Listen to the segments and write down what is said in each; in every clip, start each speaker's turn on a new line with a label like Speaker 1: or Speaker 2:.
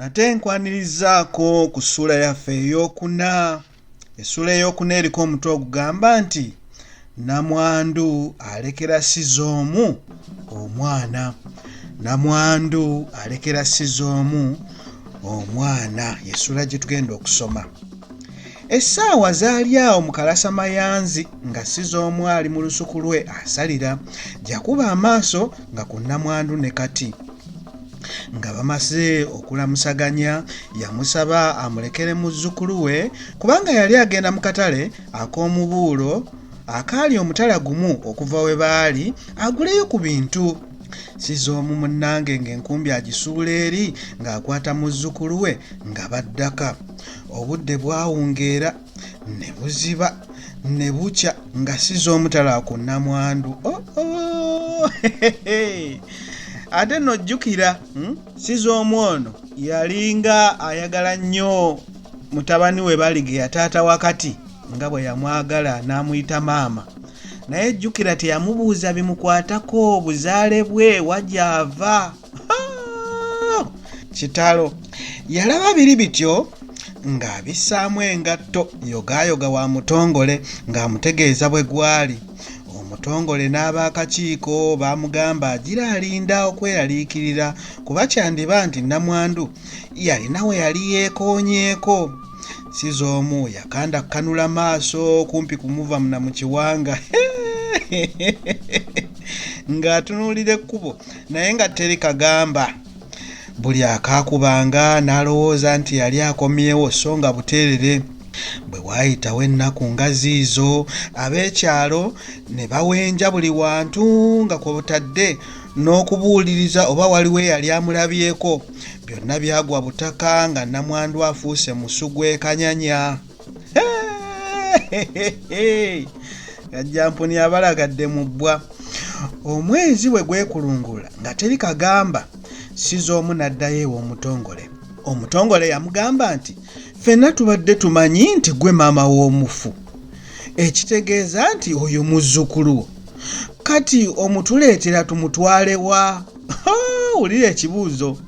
Speaker 1: Nate nkwanirizaako ku ssuula yaffe ey'okuna. Essuula ey'okuna eriko omutwe ogugamba nti Nnamwandu alekera Ssizoomu omwana. Nnamwandu alekera Ssizoomu omwana y'essuula gye tugenda okusoma. Essaawa zaali awo mu kalasamayanzi nga Ssizoomu ali mu lusuku lwe asalira. Yakuba amaaso nga ku nnamwandu ne Kati. Nga bamaze okulamusaganya, yamusaba amulekere muzzukulu we kubanga yali agenda mu katale ak'omubuulo akaali omutala gumu okuva we baali aguleyo ku bintu. Sizoomu munnange ng'enkumbi agisuula eri ng'akwata muzzukulu we nga baddaka. Obudde bwawungeera ne buziba ne bukya nga sizoomu talaba ku nnamwandu. Oh, oh! Ate nno jjukira, Sizoomu ono yalinga ayagala nnyo mutabani we Baligeya taata wa Kati nga bwe yamwagala n'amuyita maama. Naye jjukira teyamubuuza bimukwatako, buzaale bwe, wa gy'ava. Kitalo! Yalaba biri bityo ng'abissaamu engatto yogaayoga wa Mutongole ng'amutegeeza bwe gwali. Omutongole n'ab'akakiiko baamugamba agira alinda okweraliikirira kuba kyandiba nti nnamwandu yalina we yali yeekoonyeeko. Sizoomu yakanda kukanula maaso kumpi kumuva na mu kiwanga ng'atunuulira ekkubo naye nga teri kagamba. Buli akaakubanga n'alowooza nti yali akomyewo so nga buteerere. Bwe waayitawo ennaku nga ziizo, ab'ekyalo ne bawenja buli wantu nga kw'otadde n'okubuuliriza oba waliwo eyali amulabyeko. Byonna byagwa butaka nga nnamwandu afuuse musu gw'e kanyanya. Kajjampuni abalagadde mu bbwa. Omwezi bwe gwekulungula nga teri kagamba, Ssizoomu n'addayo ew'Omutongole. Omutongole yamugamba nti, Ffenna tubadde tumanyi nti ggwe maama w'omufu, ekitegeeza nti oyo muzzukulu wo. Kati omutuleetera tumutwale wa? Wulira ekibuuzo!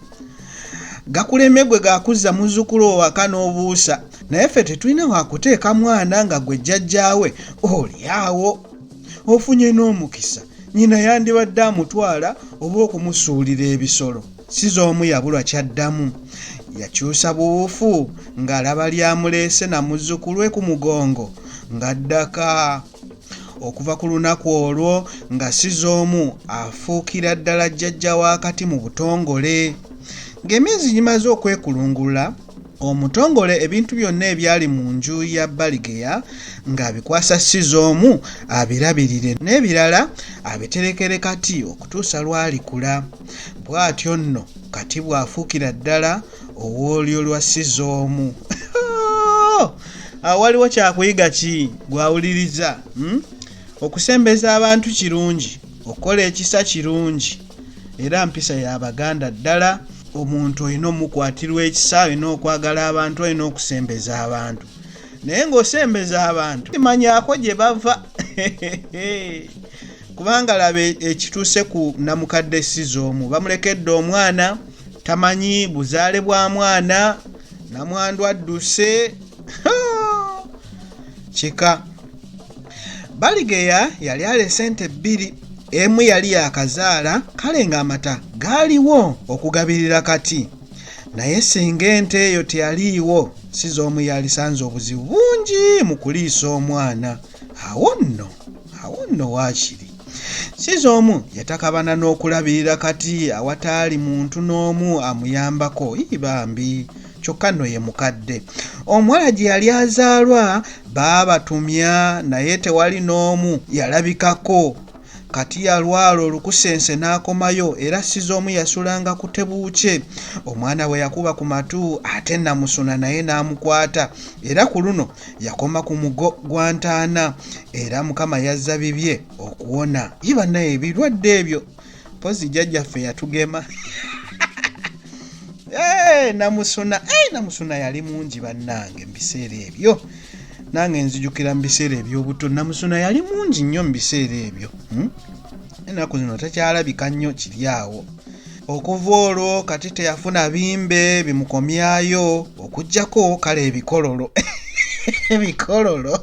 Speaker 1: Gakulemye gwe gakuzza muzzukulu wo waka n'obuusa, naye ffe tetulina wakuteeka mwana nga gwe jjajjaawe oli awo. Ofunye n'omukisa, nnyina yandibadde amutwala oba okumusuulira ebisolo. Sizoomu yabulwa ky'addamu. Yakyusa buwufu ng'alaba lyamuleese na muzzukulu we ku mugongo ng'addaka. Okuva ku lunaku olwo nga Sizoomu afuukira ddala jjajja wa Kati mu butongole. Ng'emyezi gimaze okwekulungula, Omutongole ebintu byonna ebyali mu nju ya Baligeya ng'abikwasa Sizoomu abirabirire n'ebirala abiterekere Kati okutuusa lw'alikula. Bw'atyo nno Kati bw'afuukira ddala ow'olulyo lwa Sizoomu. Awo waliwo kyakuyiga ki gwe awuliriza? Hmm? Okusembeza abantu kirungi, okukola ekisa kirungi era mpisa ya Baganda ddala. Omuntu olina omukwatirwa ekisa, olina okwagala abantu, olina okusembeza abantu. Naye ng'osembeza abantu manyako gye bava kubanga laba ekituuse ku namukadde Sizoomu, bamulekedde omwana tamanyi buzaale bwa mwana, namwandu adduse kika. Baligeya yali alese ente bbiri, emu yali yakazaala kale ng'amata gaaliwo okugabirira Kati. Naye singa ente eyo teyaliiwo, Sizoomu yalisanze obuzibu bungi mu kuliisa omwana. Awo nno, awo nno waakiri. Sizoomu yatakabana n'okulabirira Kati awataali muntu n'omu amuyambako. Ii bambi! Kyokka nno ye mukadde. Omuwala gye yali azaalwa baabatumya naye tewali n'omu yalabikako. Kati yalwala olukusense n'akomayo era Sizoomu yasulanga ku tebuukye. Omwana bwe yakuba ku matu ate Namusuna naye n'amukwata era ku luno yakoma ku mugo gwa ntaana era Mukama yazza bibye okuwona. Yi bannaye ebirwadde ebyo! Mpozi jjajjaffe yatugema. Hey, Namusuna, hey, Namusuna yali mungi bannange mu biseera ebyo. Nange nzijukira mu biseera eby'obuto Namusuna yali mungi nnyo mu biseera ebyo. Ennaku zino takyalabika nnyo kiri awo. Okuva olwo kati teyafuna bimbe bimukomyayo okuggyako kale ebikololo. Ebikololo,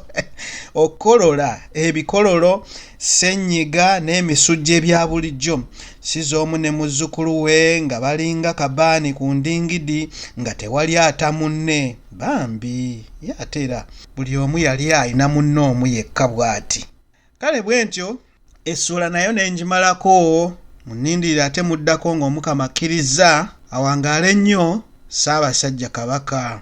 Speaker 1: okukolola, ebikololo, ssennyiga n'emisujja ebya bulijjo. Sizoomu ne muzzukulu we nga balinga kabaani ku ndingidi nga tewali ata munne. Bambi, ye ate era buli omu yali alina munne omu yekka bw'ati. Kale bwentyo essuula nayo ne ngimalako, munnindirire ate muddako ng'Omukama akkirizza. Awangaale nnyo Ssaabasajja Kabaka.